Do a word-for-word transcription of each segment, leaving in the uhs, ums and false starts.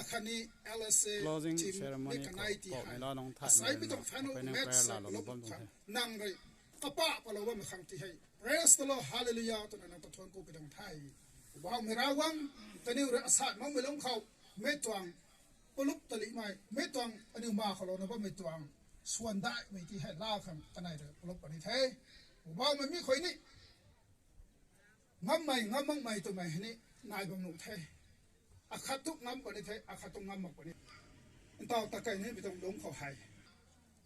khatni L S A team ni kanei ti hei, asai mi tuang final match sa lou bam khang nang rui kapa palou bam khang ti hei, praise the Lord, hallelujah twna nang ta thuan ku pi tuang the. Poubauhmei Ravguangc, kaniw rui asat makmei lungc khou mei tuang palup talihmei, mei tuang aniw ma khou louna bammei tuang swan daihmei ti hei la khang kanei rui palup puni the. Poubauhmei, mi khou ni ngammei ngam makmei twmei hei ni nai bam nuh the. Akhat tu ngam puni the, akhat tu ngam mak puni. Ntaw ta kei ni pi tuang lungc khou hei,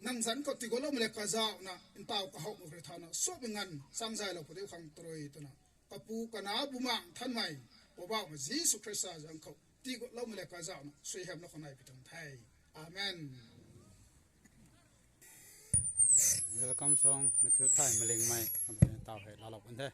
nang zanc khou tiigutloumei le kazauhna ntaw kahowmei rui thauna suapmei nganv changzaylou pu diu khang tarui twna, Kapu, Kanac, Bumaengh Nthanmei, Poubauhmei Jisu Khrista zanc khou tiigutloumei le kazauhna suaihiamlou khang nai pi tuang the. Amen. Welcome song, Matthew Thaymei Lingmei, ntaw hei laalou pun the.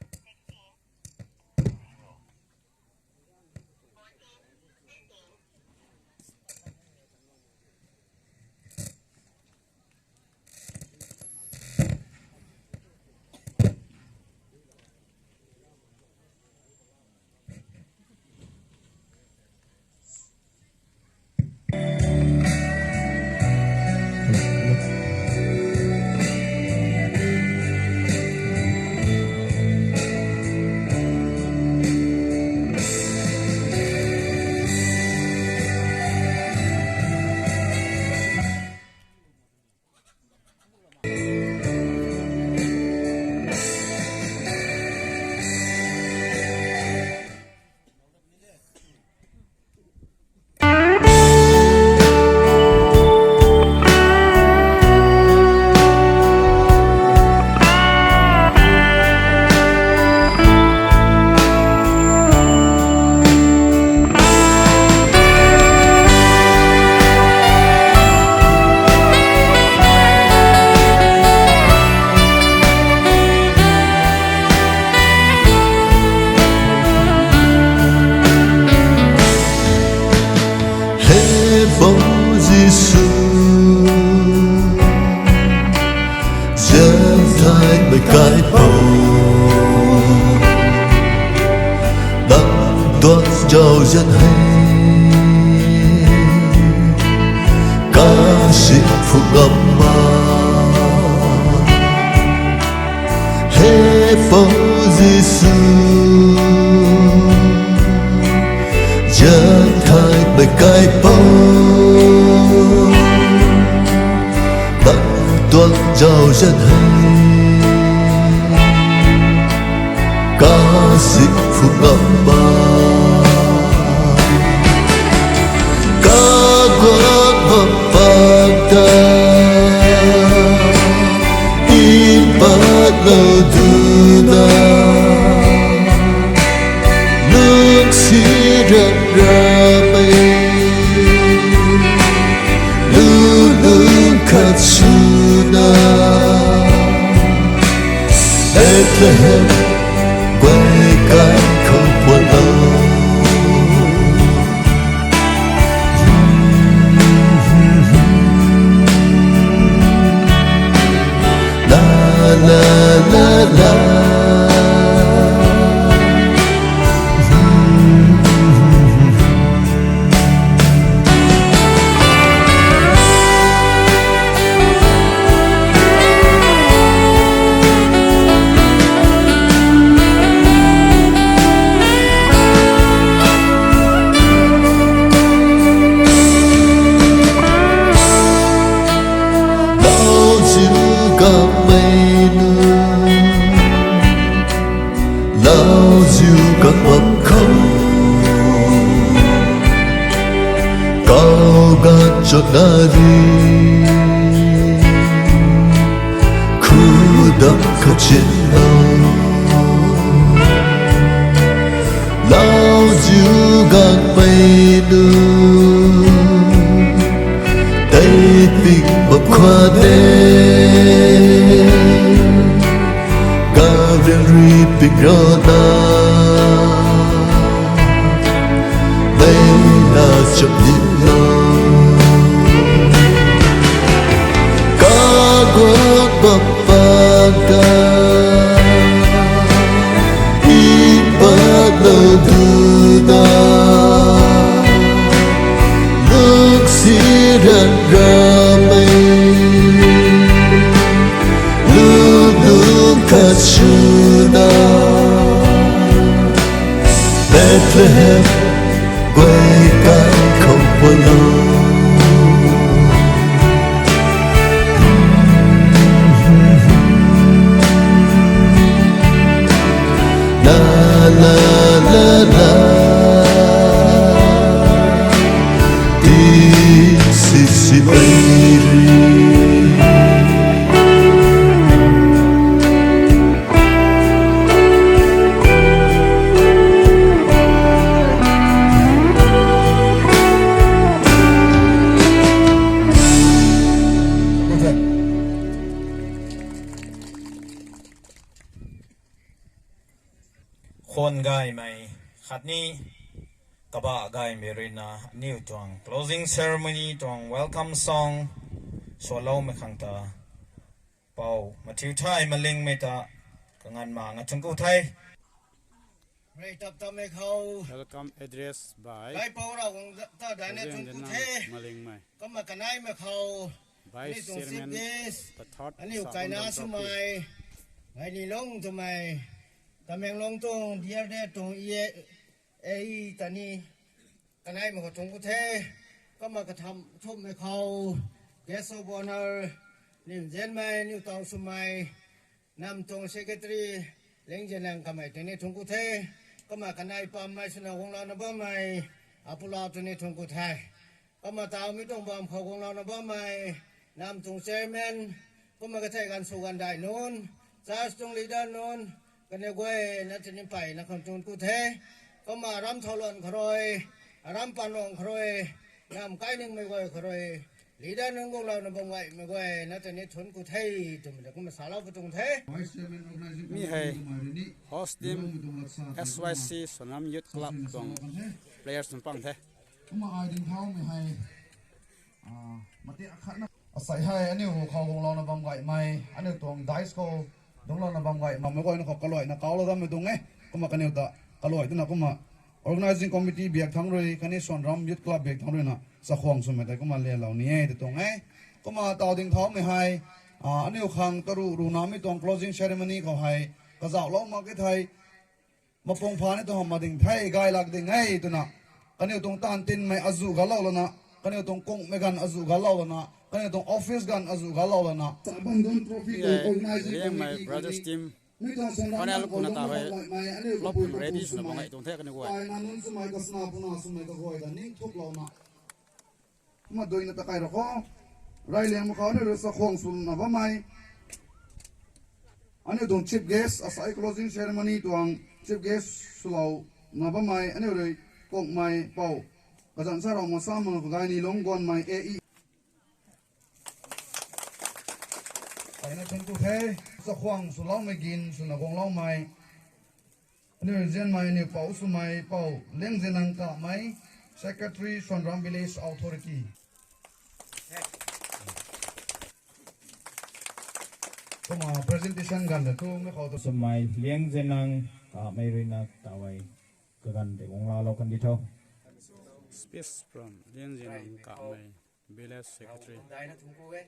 He Pou Jisu, zianthaymei kaipouc, nang tuang zauzian hei kasi phu ngam ma. He Pou Jisu, zianthaymei kaipouc, nang tuang zauzian hei kasi phu ngam ma. Kaguang bam pat ta, mpatlou duna, lungcsi rat ramei, lu lung khat swna, Bethlehem guay kai khou puanlou. La, la, la, la. Lauziu gangmei nunc, lauziu gang bam khou, kau ganv chana ri, khudam kachin lou. Lauziu gangmei nunc, tei ping bam khwan e, gari ri ping rana, mei na chap ni lou. Kaguang bam pat ta, mpatlou duna, Ramei lulu kachuna Bethlehem guay kan khou puan o. La la la la. Ti si si bairi. Khwan gaymei khatni kabah gaymei ruina aniu tuang closing ceremony tuang welcome song swloumei khang ta Pou Mathiu Thay Malingmei ta kanganv ma nga thungc ku the. Rey tap tap mei khou Welcome address by Kaipouc Ravguangc ta daina President thungc ku Denang the. Malingmei. Kumna kaneimei khou Vice aniu tuang chief Chairman, guest, the third aniu Sabon kaina Dam Trophy. Swmei, Gaini Lung twmei, Tamenglong tuang D R D tuang E A, A E ta ni kaneimei khou thungc ku the. Kumna katham thumhmei khou guest of honour, niw nzianmei, niw taw swmei, nam tuang secretary, Lengzianang kamei tei ni thungc ku the. Kumna kanei pammei swna guanglouna bammei, Apula tei ni thungc ku the. Kumna tawmei tuang bam khou guanglouna bammei, nam tuang chairman, kumna kathei ganv sw ganv dai nunc, church tuang leader nunc, kaniw guayna tei ni mpeyna khang thungc ku the. Kumna aram thau luan khou rui, aram pan luan khou rui, nam kainingmei guay khou rui, leader nunc guanglouna bam gaymei guayna tei ni thungc ku the, twmei ta kumna salou pu tuang the. Mi hei host team S Y C Sonram Youth Club tuang players nunc pang the. Kumna ai ding thaumei hei, ah, mati akhatna. Asei hei aniu khou guanglouna bam gaymei, aniu tuang dais khou dungclouna bam gaymei, mei guayna khou kaluaina kaulou dammei tuang e. Kumna kaniw ta kaluai twna kumna organizing committee biak thangc rui, khatni Sonram Youth Club biak thangc ruina chakhwang swmei tei kumna lelou ni e ta tuang e. Kumna taw ding thaumei hei, ah, aniu khang taruh ruhnamei tuang closing ceremony khou hei, kazauhlou mak ke thei, mapung pha ni tuang hamh mak ding the, gay lak ding e twna, kaniw tuang taanv tinmei azuh galou lana, kaniw tuang kungmei ganv azuh galou lana, kaniw tuang office ganv azuh galou lana, Sabon Dam Trophy tuang organizing committee brothers team mi tuang Sonram final khou kumna ta hei, club ready swna bam gay tuang the kaniw guay. Taina nunc swmei kasna puna swmei kaguay ta ningthuklouna kumna duina ta kai ra khou, reyliangmei khou aniu rui chakhwang swna bammei, aniu tuang chief guest, asei closing ceremony tuang chief guest swlouna bammei aniu rui kungmei Pou Kazanc Sa Rongma Samang Gaini Lung Guanmei A E. Kaina thungc ku the, chakhwang swloumei gin swna guangloumei, aniu nzianmei, aniu pou swmei Pou Lengzianang Kamei, Secretary, Sonram Village Authority. Kumna presentation ganv ta tu mei khou ta swmei Lengzianang Kamei ruina tawei kaganv tei guangloulou kandi tho. Speech from Lengzianang Kamei, Village Secretary. Daina thungc ku e.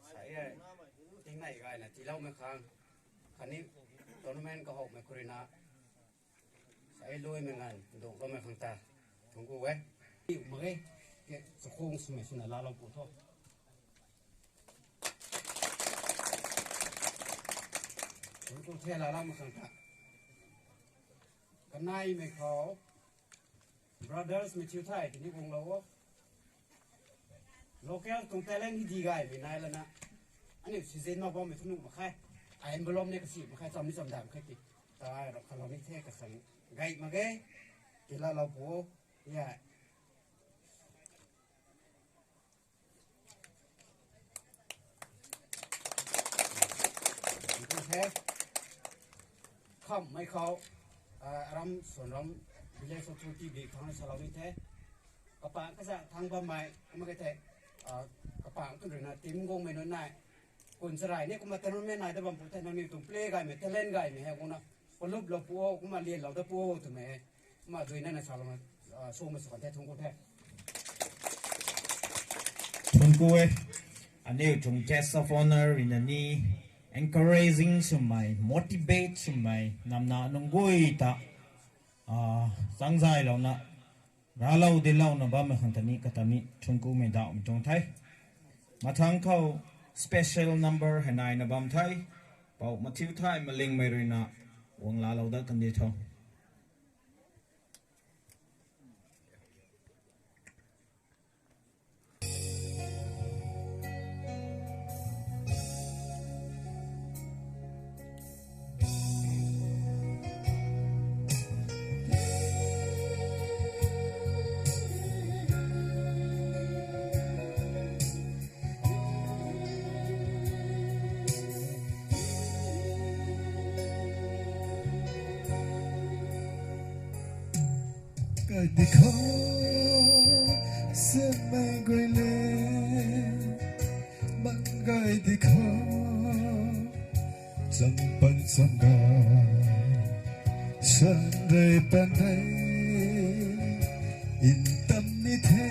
Sa e, tingnei gayna tiiloumei khang, khatni tournament kahowmei khou ruina, sa e luaimei nganv duloumei khang ta thungc ku e. Mak e, ke chakhwang swmei swna laalou pu tho. Thungc ku the laaloumei khang ta. Kaneimei khou Brothers Mathiu Thay tei ni guanglou o. Local tuang talent ni di gaymei nai lana, aniu season mak bammei thunuk mak khe. Ai envelope ni kasi mak khe, cham ni cham dam khe ki. Tei rap khalou ni the kasang gay mak ge. Ki laalou pu o. Ya. Khamhmei khou, ah, aram Sonram Village Authority bi thangc salou ni the. Kapangc kazanc thangc bammei, kumna kei the, ah, kapangc tu ruina team guangmei nunc nai. Kun charai ni kumna talent nai da bam pu the, nangniw tuang play gaymei, talent gaymei hei kumna paluplou pu o, kumna lianlou da pu o twmei hei. Kumna duina na salouna, ah, swmei sw kan the, thungc ku the. Thuanc ku e, aniu tuang guest of honour rui na ni encouraging swmei, motivate swmei, namna nunc guay ta, ah, changzaylouna, raclou dinclouna bammei khang ta ni kata ni thuanc kumei dawmei tuang the. Mathangc khou special number hei naina bam the. Pou Mathiu Thay Malingmei rui na guang laalou dat kan di tho. Kai di kho, sianmei guay le, bang kai di kho, cham pan cham ga, san rei pan rei, ntam ni the,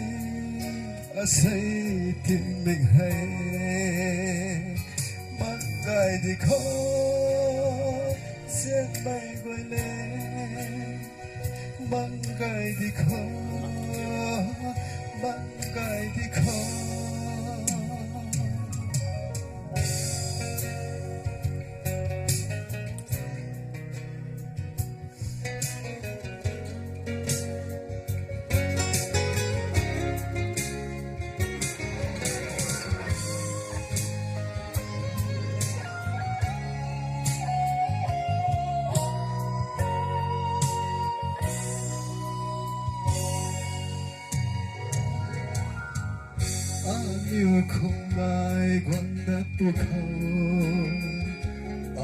asei tingmik hei, bang kai di kho, sianmei guay le. Bang kai di kho, bang kai di kho. Aniu khou nai guang dat tu khou,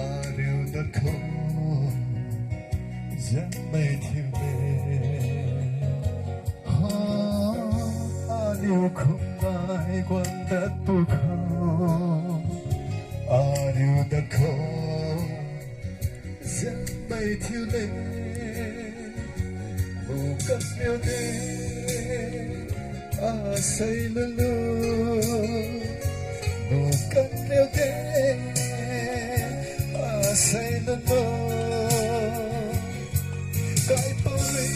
ariu dat khou, zianmei thiu le. Ha, aniu khou nai guang dat tu khou, ariu dat khou, zianmei thiu le. Mu kan liu de, asei lulu. Mu kan liu de, asei lulu. Kaipouc rui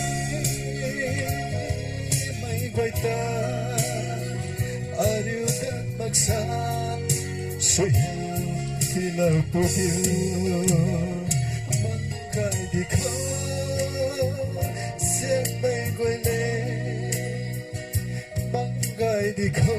mei guay ta, ariu dat mak san, suaihiam tiilou pu diu. Bang kai di kho, sianmei guay le, bang kai di kho.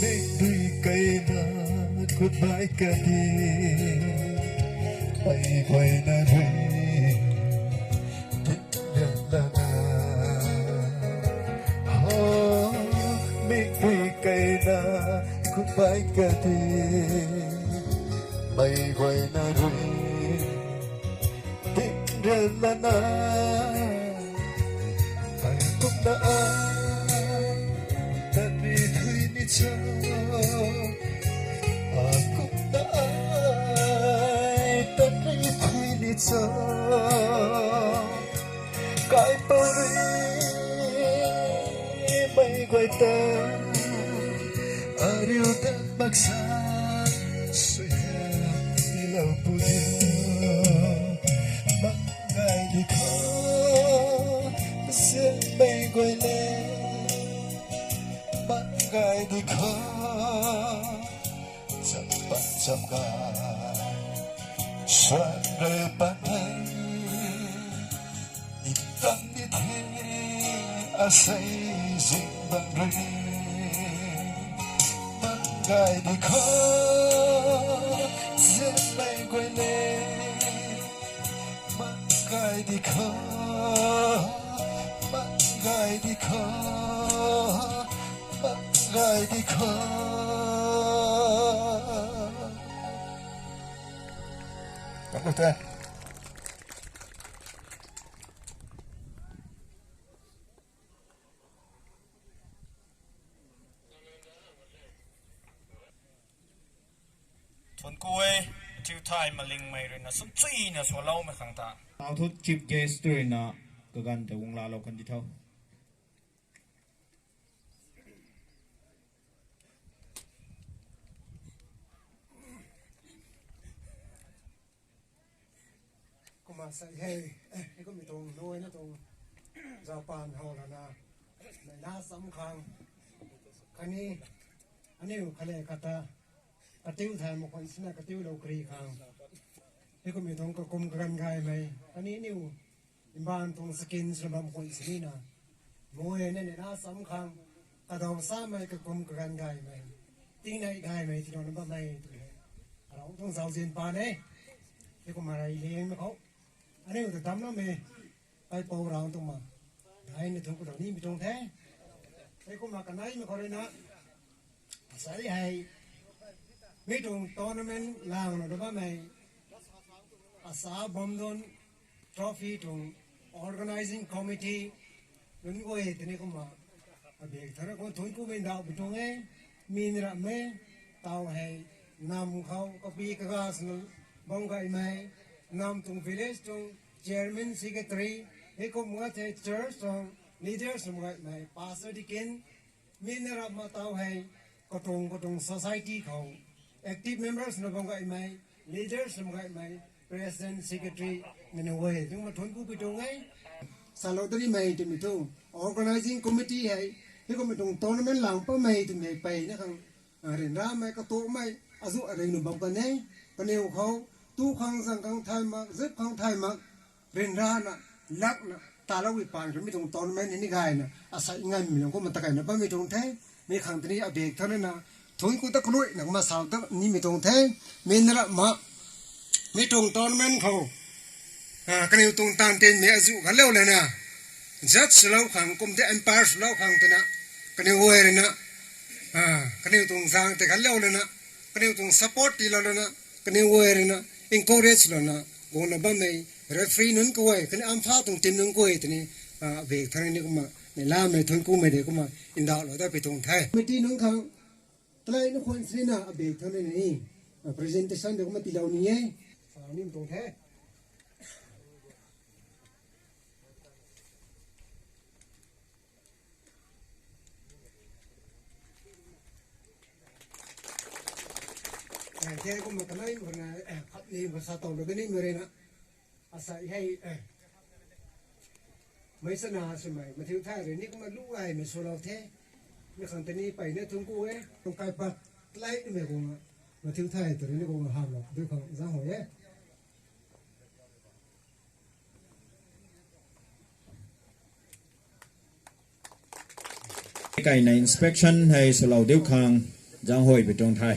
Mei dui kaina goodbye kadi, mei guayna rui dinc rian lana. Ha, mei dui kaina goodbye kadi, mei guayna rui dinc rian lana. Ai kumna ai tat ri thui ni cho. Ai kumna ai tat ri thui ni cho. Kaipouc rui mei guay ta, ariu dat mak san, suaihiam tiilou pu diu. Bang kai di kho, sianmei guay le. Bang kai di kho, cham pan cham ga, san rei pan rei, ntam ni the, asei zing bang rui. Bang kai di kho. Pai guay le, mak gai di kho, mak gai di kho, mak gai di kho. Mak gai te. Thuanc ku e, thiu thay malingmei rui na sumchuina swloumei khang ta. Nau thu chief guest rui na kaganv ta guang laalou kan di tho. Kumna sa hei, hei kummei tuang nuina tuang Japan how lana, neihla cham khang, khatni aniu khat le khat ta katiu thay mak khwan sina katiulou kari khang, hei kummei tuang kakum kaganv gaymei khatni aniu mbaanv tuang skin swna bam khwan sinina, mei na neihla cham khang, kadaw samei kakum kaganv gaymei, tingnei gaymei tilouna bammei tw e. Arau tuang zauzian pa ne. Hei kumna rey liangmei khou, aniu ta damcloumei kaipouc rang tuang ma, daina thu kalou nimei tuang the. Hei kumna kaneimei khou rui na, asai hei, mi tuang tournament langna da bammei, asa Bamdon Trophy tuang organizing committee nunc guay tini kumna, abek thana khou thuanc kumei ndauh pui tuang e, mi na ramh e, taw hei, nam khou kapi kaga swna bam gaymei, nam tuang village tuang chairman secretary, hei kumna the church tuang leaders swna bam gaymei, pastor deacon, mi na ramh ma taw hei, katuang katuang society khou active members na bam gaymei, leaders na bam gaymei, president, secretary, nunc guay, tuang ma thuanc ku pui tuang e. Salou darimei twmei thu, organizing committee hei, hei kummei tuang tournament lang pammei twmei peyna khang, ryanramei, katumei, azuh aring nu bam kan e, kaniw khou, tu khang zang khang thay mak, zip khang thay mak, ryanrana, lakna, taloupui paan khou mi tuang tournament ni gayna, asai nganvmei lung kumna takaina bammei tuang the, mi khang tini abek thana na, thuanc ku ta kaluaina kumna sa ta nimei tuang the, mi na ramh ma, mi tuang tournament khou, kaniw tuang taanv tinmei azuh khanlou lana, judge swlou khang, kum the umpire swlou khang twna, kaniw guay rui na, kaniw tuang zaeng tei khanlou lana, kaniw tuang support tiilou lana, kaniw guay rui na, encourage louna, guangna bammei, referee nunc guay, khatni Amphaw tuang team nunc guay tini, abek thana ni kumna, neihlamei thuanc kumei de kumna, ndauhlou ta pui tuang the. Committee nunc khang, talei na khwan sinina abek thana ni, presentation de kumna tiilou ni e. Sa nimei tuang the. Hei the kumna kanei khou na, khatni khou sa towlou da nimei rui na, asai hei, meic sana swmei Mathiu Thay rui ni kumna lu gaymei swlou the. Mi khang tini peyna thuanc ku e, tuang kaipat talei nimei guangna, Mathiu Thay ta rui ni guangna hamlou diu khang zaenghuay e. Kaina inspection hei swlou diu khang zaenghuay pui tuang the.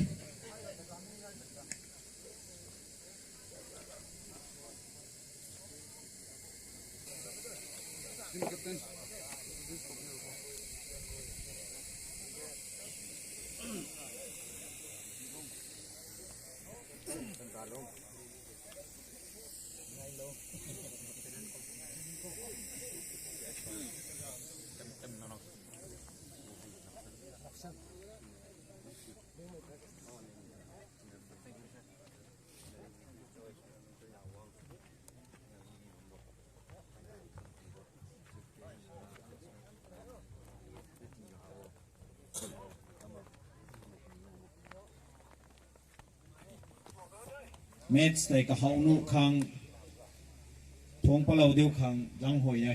Match tei kahow nuh khang, thuanc palou diu khang zaenghuay e.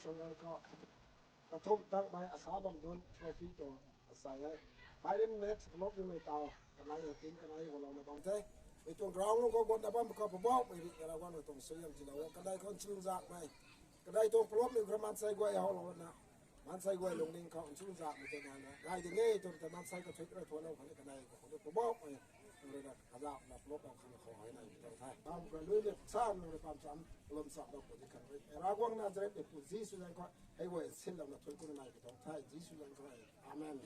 Sangay khou kathumh tangmei asa bam dun trophy tuang asai e. Hei rim next vlog ni mei tau kanei na tin kanei gulouna bam the. Mi tuang ground lung khou guanna bam khou Poubauhmei rui Ravguangc na tuang suaihiam tiilou o. Kanei khou nchunzakmei, kanei tuang plot ni khou maansei guay howlou na, maansei guay lungning khou nchunzakmei tei nai na gai ding e twmei tei maansei kathuic rui thuanlou khang ni kanei khou ni Poubauhmei rui na kazauhna plot lou khang khou hei nai tuang the. Bam khou lui ni sam nang rui pam cham lum sam lou pu di khang rui Ravguangc Nazaret mei pu Jisu zaeng khou hei guay sinlouna thuanc ku nai tuang the. Jisu zaeng khou, amen.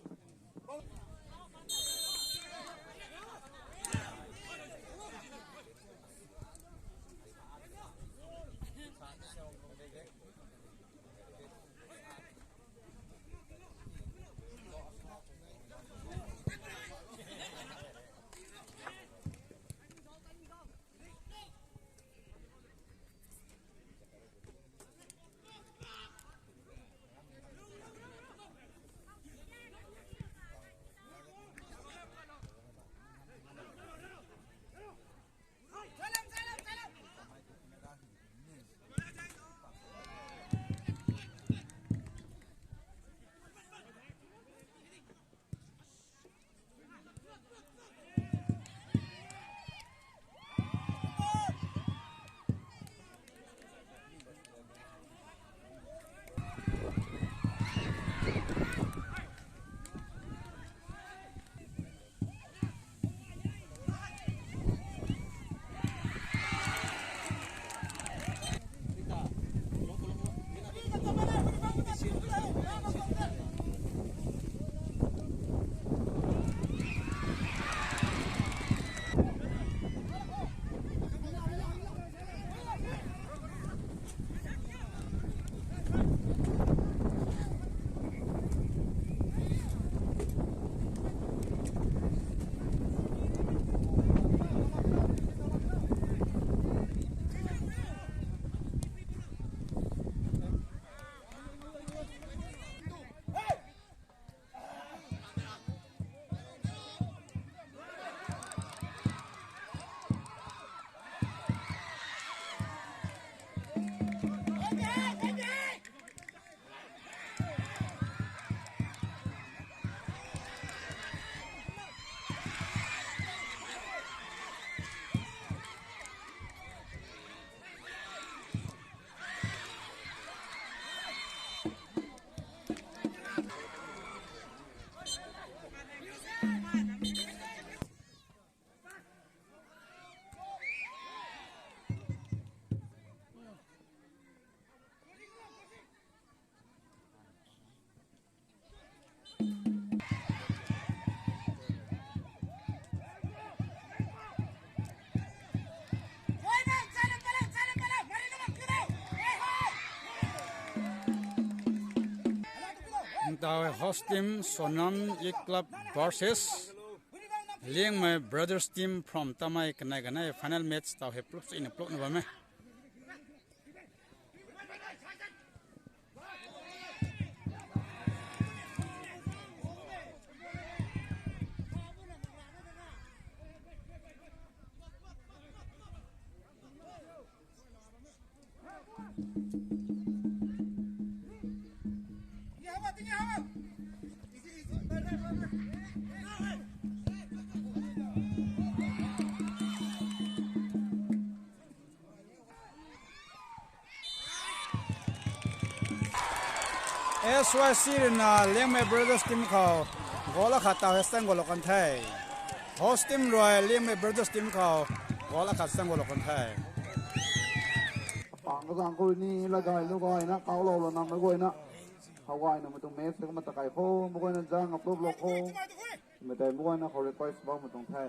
Ntaw host team Sonam Youth Club versus Liangmei Brothers team from Tamei kanei kanei final match taw hei plop sina plopna bam e. S Y C ruina Liangmei Brothers team khou goal akhat taw hei sang goal kan the. Host team rui Liangmei Brothers team khou goal akhat sang goal kan the. Pang kazang khou ni lagay lou gayna kaulou lou nam na guayna. How gayna mei tuang match kumna takai khou mei guayna zang upload lou khou. Mei tei mei guayna khou request bam mei tuang the.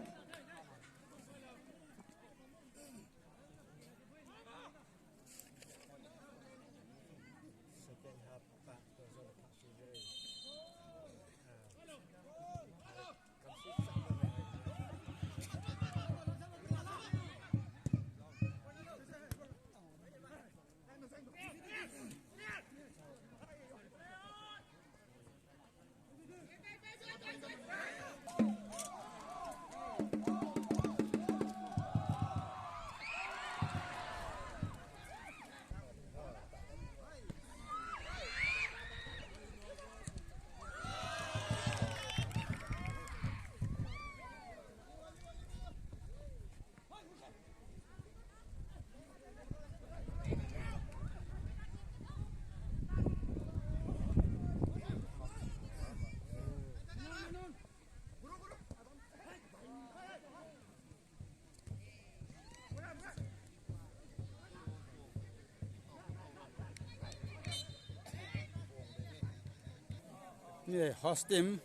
Ni host team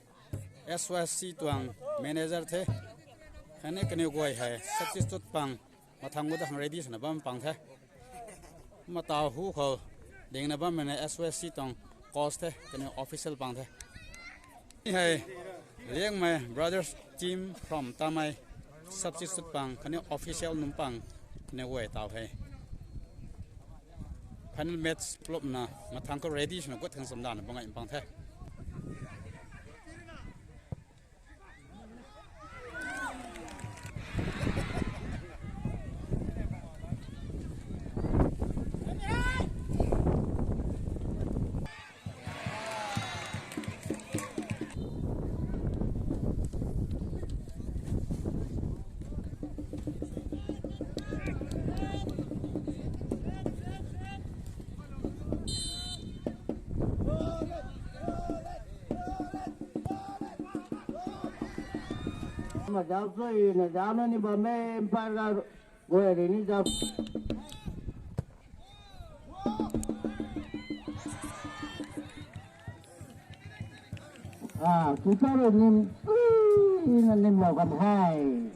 S Y S C tuang manager the. Khatni kaniw guay hei substitute pang, mathang gu da khang ready swna bam pang the. Mataw hu khou dingna bammei na S Y S C tuang coach the, kaniw official pang the. Ni hei Liangmei brothers team from Tamei substitute pang, khatni official nunc pang, kaniw guay taw hei final match club na mathang khou ready swna gut khang chamdana bam ngai pang the. Mazau sui na zau na ni bam e, umpire ga guay rui ni zau. Ah, keeper rui nim, ui, na nim lou kan hei.